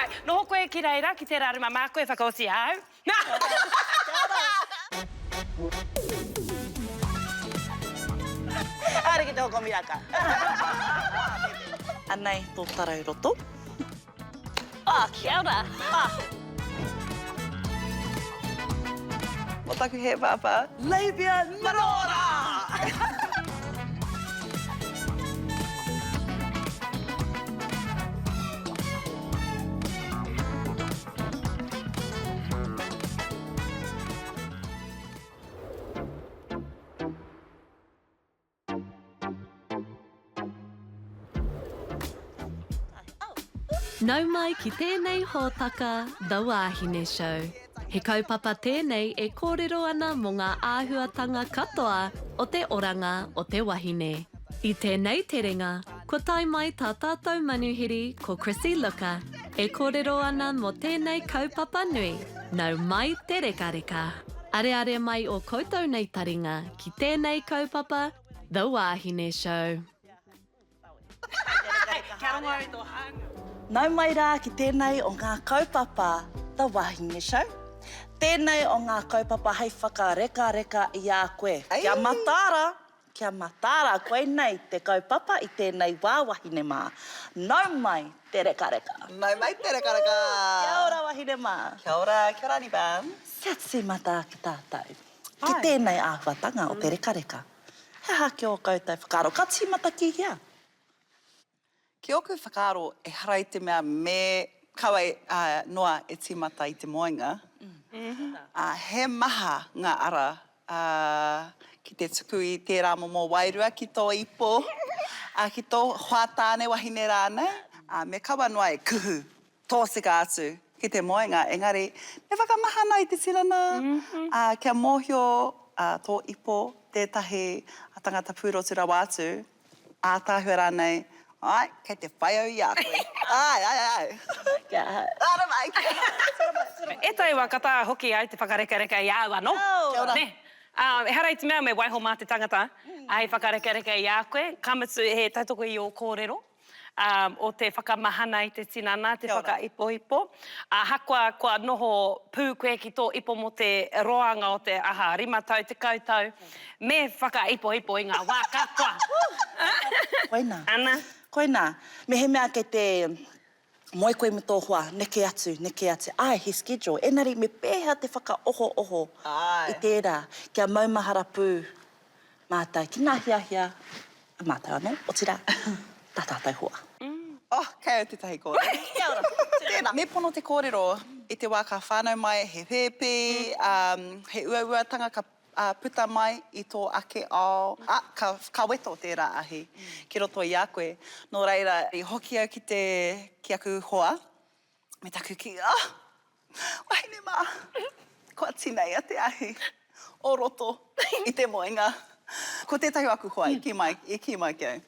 Alright, noho koe ki reira, ki tērā ruma māku e whakaoti au. Kia ora! Haere ki te hoko miraka. Anei tō tarau roto. Ah, kia ora. Ah. Ko taku he pāpā. Labia Minora! Nau mai ki tēnei hōtaka The Wāhine Show. He kaupapa tēnei e kōrero ana mō ngā āhuatanga katoa o te oranga o te wahine. I tēnei terenga, kua tae mai tā tātou manuhiri ko Chrissy Looker e kōrero ana mō tēnei kaupapa nui, nau mai te rekareka. Areare mai ō koutou nei taringa ki tēnei kaupapa The Wāhine Show. Kia rongo au i tō hānga. Nau mai rā ki tēnei o ngā kaupapa The Wahine Show. Tēnei o ngā kaupapa hei whakarekareka i a koe. Kia mataara, kia mataara, koinei te kaupapa i tēnei wā wahine mā. Nau mai te rekareka. Nau mai te rekareka. Kia ora wahine mā. Kia ora, kia ora Ani Bams. Kia tīmata ake tātou ki tēnei āhuatanga o te rekareka. He aha ki ō koutou whakaaro? Ka tīmata ki hea? Ki ōku whakaaro, ehara i te mea me kaua noa e tīmata i te moenga. He maha ngā ara ki te tuku i tērā momo wairua ki tō ipo, ki tō hoa tāne, wahine rānei. Me kaua noa e kuhu tōtika atu ki te moenga, engari me whakamahana i te tinana, ā, kia mōhio tō ipo tētahi tangata pūrotu rawa atu, ātaahua rānei, āe, kei te whai au i a koe. Āe, āe, āe. Kia aha. Ara mai, kia aha. Ētahi wā ka taea hoki au te whakarekareka i a au anō. Kia ora. Nē. Ā, ehara i te mea me waiho mā te tangata hei whakarekareka i a koe, ka mutu he tautoko i ō kōrero. o te whakamahana i te tinana, te whakaipoipo. Ahakoa kua noho pū koe ki tō ipo mō te roanga o te aha, rima tau, tekau tau, me whakaipoipo i ngā wā katoa. Koinā. Ana. Koinā. Mehemea kei te moe koe me tō hoa, neke atu, neke atu. Āe, he schedule. Engari me pēhea te whakaohooho i tērā kia maumahara pū mātou ki ngā hiahia a mātou anō, otirā, tā tātou hoa. Oh, kei au tētahi kōrero. Kia ora. Tēnā. Me pono te kōrero i te wā ka whānau mai he pēpi, he uauatanga ka puta mai i tō ake ao, ā, ka, ka weto tērā ahi ki roto i a koe. Nō reira, i hoki au ki te, ki aku hoa, me taku kī, ah, wahine mā, kua tineia te ahi o roto i te moenga. Ko tētahi o aku hoa i kī mai, i kī mai ki au,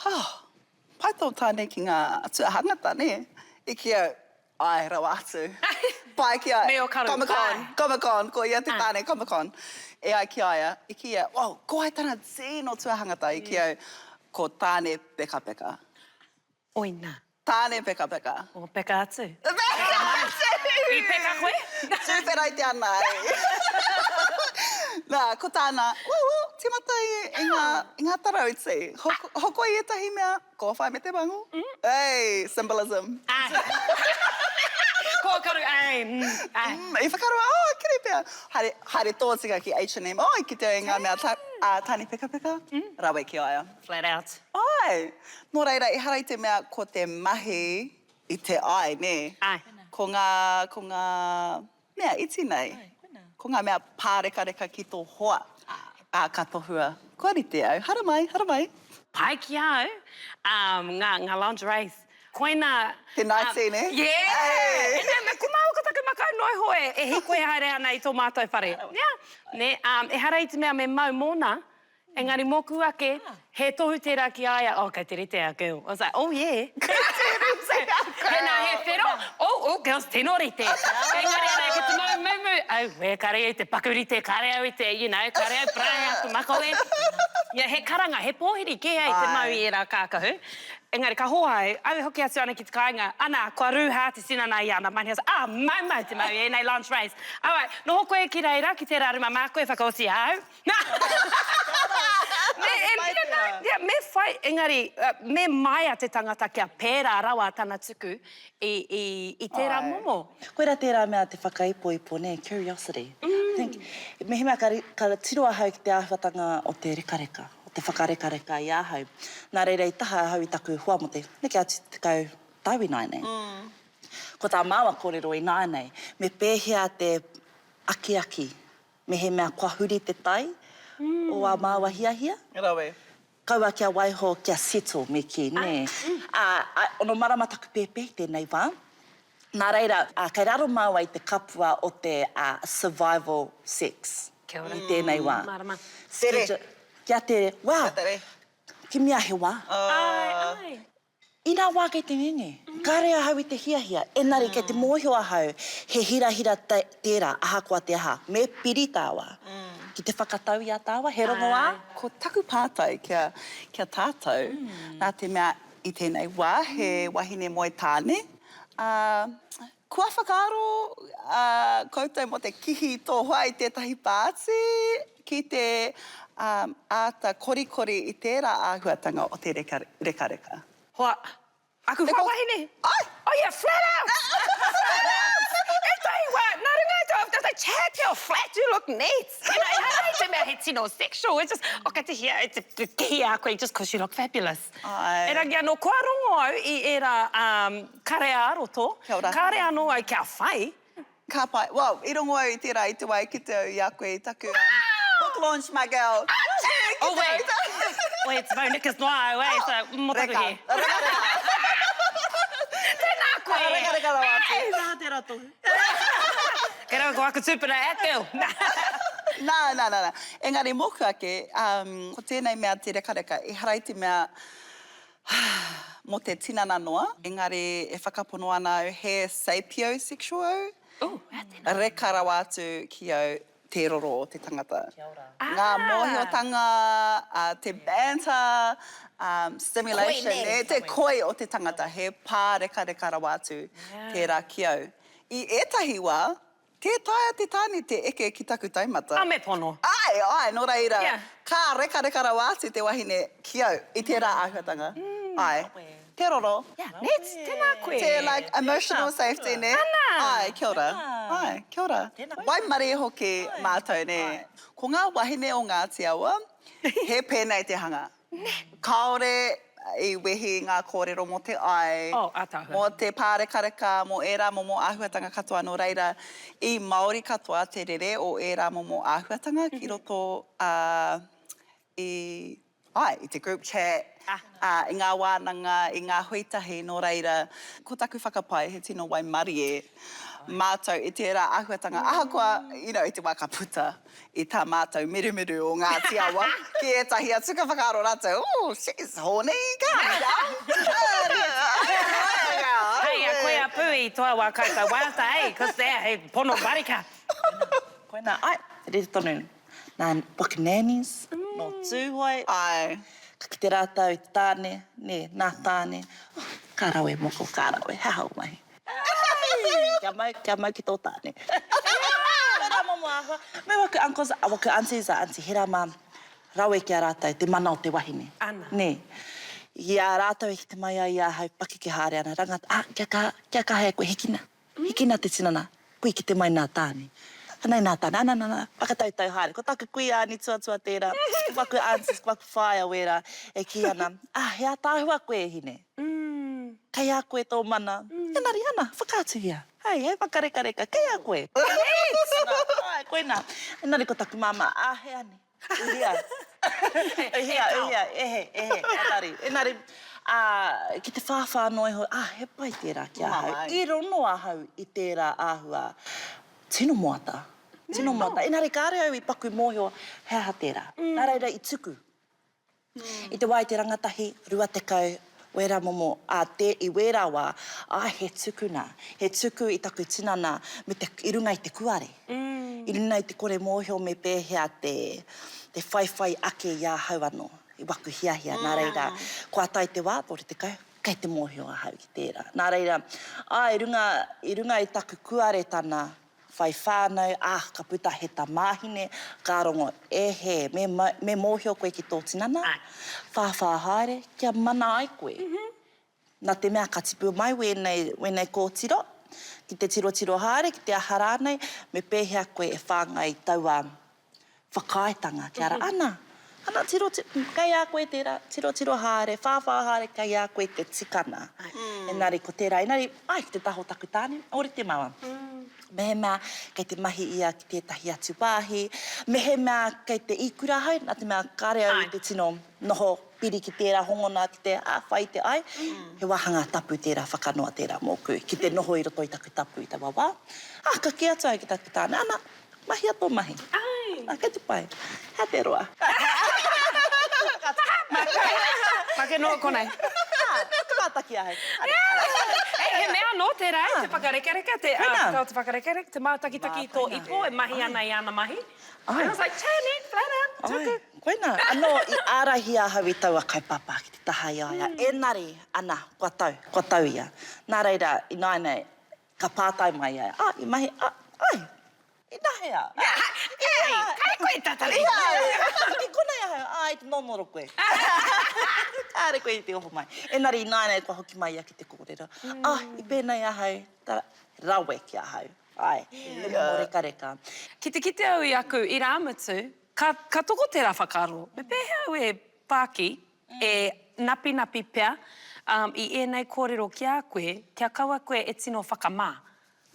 oh, pai tō tāne ki ngā atua hangata, nē? I kī au, āe rawa atu. Pai ki a, Me ō karu, Comic-Con, Comic-Con, ko ia te tāne Comic-Con. E ai ki a ia, i kī ia, oh, ko wai tana tino tuahangata? I kī au, ko Tāne Pekapeka. Oina. Tāne pekapeka. O peka atu. Peka atu! I peka koe? Tūwhera i te ana e. Nā, ko tāna, well, well, tīmata i, i ngā, i ngā tarauti. Hoko, hoko i ētahi mea, kōwhai me te mango. Ei, symbolism. Āe. Kōkaru, āe, mm, āe. Mm, i whakaroa, oh, kere pea. Haere, haere tōtika ki H&M, oh, i kite au i ngā mea tā, ā, tāne pekapeka, rawe ki a ia. Flat out. Āe! Nō reira, ehara i te mea ko te mahi i te āe, nē? Āe. Ko ngā, ko ngā mea iti nei. Āe, koinā. Ko ngā mea pārekareka ki tō hoa. Ā, ka tohua, kua rite au, haramai, haramai. Pai ki a au, um, ngā, ngā lingeries. Koinā. Te nightie, nē? Yeah! Hey! E nē, me ko māua ko taku makau noa iho e, e hīkoi haere ana i tō mātou whare. Yeah. Nē, um, ehara i te mea me mau mōna, Engari mōku ake, he tohu tērā ki a ia, oh, kei te rite a girl. I was like, oh yeah. Kei te rite a girl. Hēnā he whero, oh, oh, girls tino rite. Engari ana ki te mau mumu, auē, kare au i te paku rite, kare au i te, you know, kare au parahe aku makawe. Yeah, he karanga, he pōhiri kē ai te mau i ērā kākahu. Engari ka hoa au, au e hoki atu ana ki te kāinga, ana, kua rūhā te tinana i ana mahi, ah, maumau te mau i ēnei lingeries. Alright, noho koe ki reira, ki tērā ruma māku e whakaoti au. Me, e, yeah, no, yeah, me whai, engari, me maia te tangata kia pērā rawa tana tuku i, i, i tērā momo. Koirā tērā mea te whakaipoipo, nē, curiosity. I think, mehemea ka, ka tiro ahau ki te āhuatanga o te rekareka. o te whakarekareka i ahau. Nā reira i taha ahau i taku hoa mō te neke atu i te 10 tau ināianei. Ko tā māua kōrero ināianei, me pēhea te akiaki mehemea kua huri te tai o ā māua hiahia? Rawe. Kaua kia waiho kia settle, me kī, nē. Ā, ono marama taku pēpē i tēnei wā. Nā reira, kei raro māua i te kapua o te survival sex i tēnei wā. Mārama. Tere. Kia tere. Wow! Kia tere. Kimia he wā. Āe, āe. Inā wā kei te ngenge. Kāre ahau i te hiahia, engari kei te mōhio ahau he hirahira tērā ahakoa te aha. Me piri tāua ki te whakatau i a tāua, he rongoā. Ko taku pātai kia, kia tātou, nā te mea i tēnei wā he wahine moe tāne, Ā, kua whakaaro koutou mō te kihi tō hoa i tētahi pāti ki te āta korikori i tērā āhuatanga o te rekareka? Hoa, aku hoa wahine! Ai! Oh yeah, flat out! Flat out! Ētahi wā, nā runga i tō, I was like, Chad, you're flat, you look neat! You know, ehara i te mea he tino sexual, it's just, oh, kei te hia, te kihi a koe just cause you look fabulous. Āe. Erangi anō, kua rongo au i ērā kare ā-roto, Kia ora. kāre anō au kia whai. Ka pai. Well, i rongo au i tērā i te wā i kite au i a koe i taku book launch, my girl. Oh wait, wait, it's mau knickers noa au, eh, so mō taku Reka. hē. Reka, reka. Tēnā koe. Reka, reka rawa atu. He aha tērā tohu? Kei rawe ko aku tūpuna e Phil. Nā, nā, nā, nā. Engari mōku ake, um, ko tēnei mea te rekareka, ehara i te mea mō te tinana noa, engari e whakapono ana au he sapiosexual au. Ooh, hea tēnā? Reka rawa atu ki au te roro o te tangata. Kia ora. Ngā mōhiotanga, te banter, stimulation, Koi, nē. te koi o te tangata, he pārekareka rawa atu tērā ki au. I ētahi wā, tē taea te tāne te eke ki taku taumata. A me pono. Āe, āe, nō reira, ka rekareka rawa atu te wahine ki au i tērā āhuatanga. Āe. Te roro. Yeah, net, tēnā koe. Te like emotional safety net. Ana. Āe, kia ora. Āe, kia ora. Waimarie hoki mātou, nē. Ko ngā wahine o Ngāti Awa, he pēnei te hanga. Kāore i wehi ngā kōrero mō te ai, Oh, ātaahua. mō te pārekareka, mō ērā momo āhuatanga katoa, nō reira, i Māori katoa te rere o ērā momo āhuatanga ki roto i, āe, i te group chat, i ngā wānanga, i ngā hui tahi, nō reira, ko taku whakapae he tino waimarie mātou i tērā āhuatanga, ahakoa, you know, i te wā ka puta i tā mātou mirumiru o Ngāti Awa ki ētahi atu ka whakaaro rātou, oh, she's horny, calm down. Hei a koe a Pū i toa wā koutou waiata, ei, cos there, he pono marika. Koinā, ai, rite tonu nā waka nannies, nō Tūhoe. Āe. Ka kite rātou i te tāne, nē, nā tāne, oh, ka rawe moko, ka rawe, he aha ō mahi? Kia mau, kia mau ki tō tāne. Tērā momo āhua. Me waku uncles, waku aunties, a Aunty Hera mā, rawe ki a rātou te mana o te wahine. Ana. Nē. I a rātou e kite mai ai i ahau pakeke haere ana, rangata, ah, kia kaha, kia kaha e koe, hikina, hikina te tinana, kui kite mai nā tāne. Anei nā tāne, ana, ana, whakatautau haere. Ko taku kuia ānituatua tērā, ko waku aunties, ko waku whaea wērā, e kī ana, ah, he ātaahua koe e hine. Kei a koe tō mana. Engari ana, whakaatuhia. Hei, hei whakarekareka, kei a koe. Āe, koinā. Engari ko taku māmā, ā, he ani. Uhia. Uhia, uhia, ehe, ehe, engari. Engari, ā, ki te whāwhā noa iho, ā, he pai tērā ki ahau. I rono ahau i tērā āhua tino moata. Tino moata. Engari kāre au i paku mōhio he aha tērā. Nā reira i tuku. I te wā i te rangatahi, 20, wērā momo, ā, te, i wērā wā, āe, he tukuna, he tuku i taku tinana me te, i runga i te kuare. I runga i te kore mōhio me pēhea te, te whaiwhai ake i ahau anō. i waku hiahia, nā reira, kua tae te wā, 30, kei te mōhio ahau ki tērā. Nā reira, āe, i runga, i runga i taku kuaretana whai whānau, ā, ka puta he tamāhine, ka rongo, e hē, me, me mōhio koe ki tō tinana, whāwhā haere, kia mana ai koe. Nā te mea ka tipu mai wēnei, wēnei kōtiro, ki te tirotiro haere, ki te aha rānei, me pēhea koe e whāngai i taua whakaaetanga kia ra, ana, ana, tiro, kei a koe tērā, tirotiro haere, whāwhā haere, kei a koe te tikana. Engari ko tērā, engari, ai, ki te taha o taku tāne, ōrite māua. Mehemea kei te mahi ia ki tētahi atu wāhi, mehemea kei te ikura ahau, nā te mea kāre au i te tino noho piri ki tērā hongona, ki te ā, whai te ai, he wāhanga tapu tērā whakanoa tērā mōku, ki te noho i roto i taku tapu i taua wā. Ā, ka kī atu au ki taku tāne, ana, mahia tō mahi. Ā, kei te pai. Hea te roa? Take noa konei. Ā, ka mātaki ahau. He mea anō tērā, te whakarekareka, te, ā, te whakarekareka, te mātakitaki i tō ipo e mahi ana i āna mahi. And I was like, turn it, flat out, it's all good. Koina, anō i ārahi ahau i taua kaupapa ki te taha i a ia, engari, ana, kua tau, kua tau ia. Nā reira, ināianei, ka pātai mai ia, ah, i mahi, ah, ai, inahea? Ei, kai koe tatari! Ia, i konei ahau, ah, i te nonoro koe. Kāre koe i te oho mai. Engari, ināianei, kua hoki mai ia ki te kōrero, ah, i pēnei ahau, tara, rawe ki ahau. Āe, he momo rekareka. Ki te kite au i aku irāmutu, ka, ka toko tērā whakaaro, me pēhea au e whāki, e napinapi pea um, i ēnei kōrero ki a koe, kia kaua koe e tino whakamā,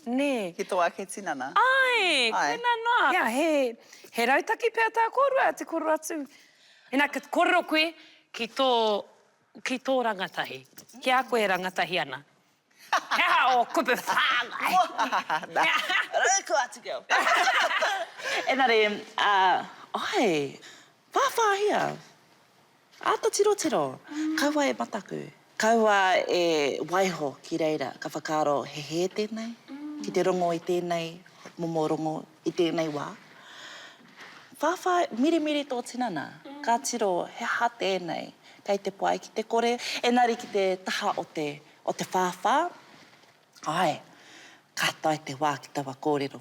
nē? Ki tō ake tinana. Āe, koinā noa. Ia, he, he rautaki pea tā kōrua, te kōrero atu. Ina, ka kōrero koe ki tō, ki tō rangatahi, ki a koe e rangatahi ana. He aha ō kupu whāngai? Ruku atu girl. Engari, āe, whāwhāhia. Āta tirotiro. Kaua e mataku. Kaua e waiho ki reira ka whakaaro he hē tēnei, ki te rongo i tēnei momo rongo i tēnei wā. Whāwhā, mirimiri tō tinana, ka tiro he aha tēnei, kei te pai ki te kore, engari ki te taha o te O te whāwhā, āe, ka tae te wā ki taua kōrero.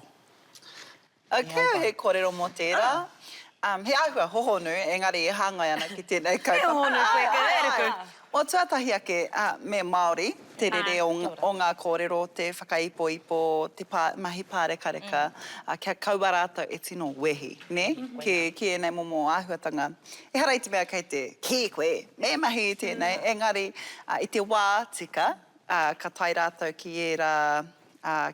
Ok, he kōrero mō tērā. Um, he āhua hohonu, engari e hāngai ana ki tēnei kaupapa. He hohonu koe, e ruku. O tuatahi ake, uh, me Māori te rere o, o ngā kōrero, te whakaipoipo, te pā, mahi pārekareka, uh, kia kaua rātou e tino wehi, nē, ki, ki ēnei momo āhuatanga. Ehara i te mea kei te kī koe, me mahi i tēnei, engari i te wā tika, ka tae rātou ki ērā,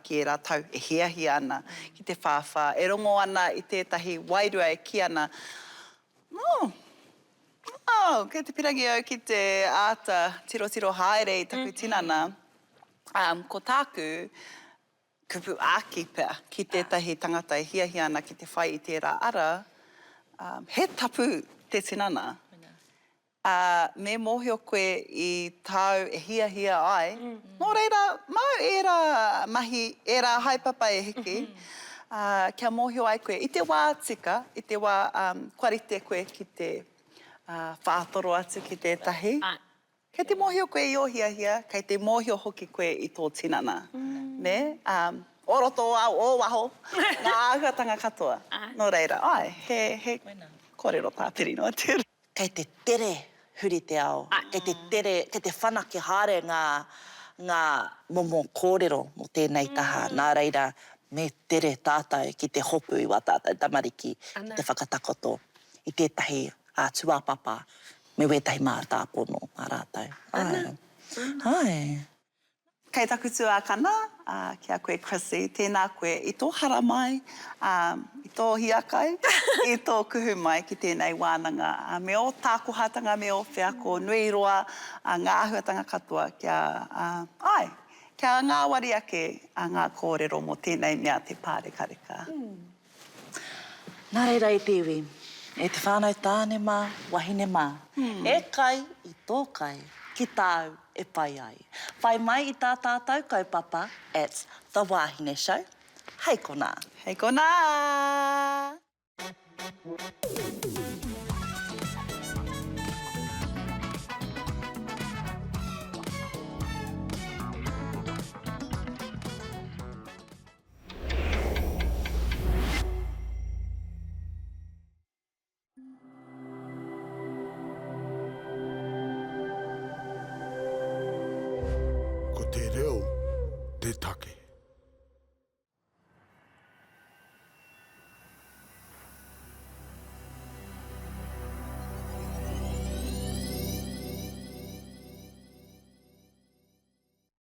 ki ērā tau e hiahia ana ki te whāwhā, e rongo ana i tētahi wairua e kī ana, Oh, oh, kei te pirangi au ki te āta tirotiro haere i taku tinana. Ko tāku, kupu āki pea ki tētahi tangata e hiahia ana ki te whai i tērā ara, he tapu te tinana. Ā, me mōhio koe i tāu e hiahia ai, nō reira, māu ērā mahi, ērā haepapa e hiki, ā, kia mōhio ai koe i te wā tika, i te wā kua rite koe ki te whātoro atu ki tētahi. Kei te mōhio koe i ō hiahia, kei te mōhio hoki koe i tō tinana, nē? Ā, o roto, o waho, ngā āhuatanga katoa. Nō reira, āe, he, he kōrero tāpiri noa tērā. Kei te tere huri te ao, kei te tere, kei te whanake haere ngā, ngā momo kōrero mō tēnei taha, nā reira, me tere tātou ki te hopu i wā tātou tamariki ki te whakatakoto i tētahi tūāpapa Me wētahi mātāpono mā rātou. Āe. Āe. Kei taku tuakana, ā, ki a koe Chrissy, tēnā koe i tō haramai, ā, i tō hiakai, i tō kuhu mai ki tēnei wānanga, ā, me ō tākohatanga, me ō wheako nui roa, ā, ngā āhuatanga katoa kia, ā, āe, kia ngāwari ake ngā kōrero mō tēnei mea te pārekareka. Nā reira e te iwi, e te whānau tāne mā, wahine mā, e kai i tō kai ki tāu e pai ai. Whai mai i tā tātou kaupapa at The Wāhine Show. Hei konā! Hei konā! take.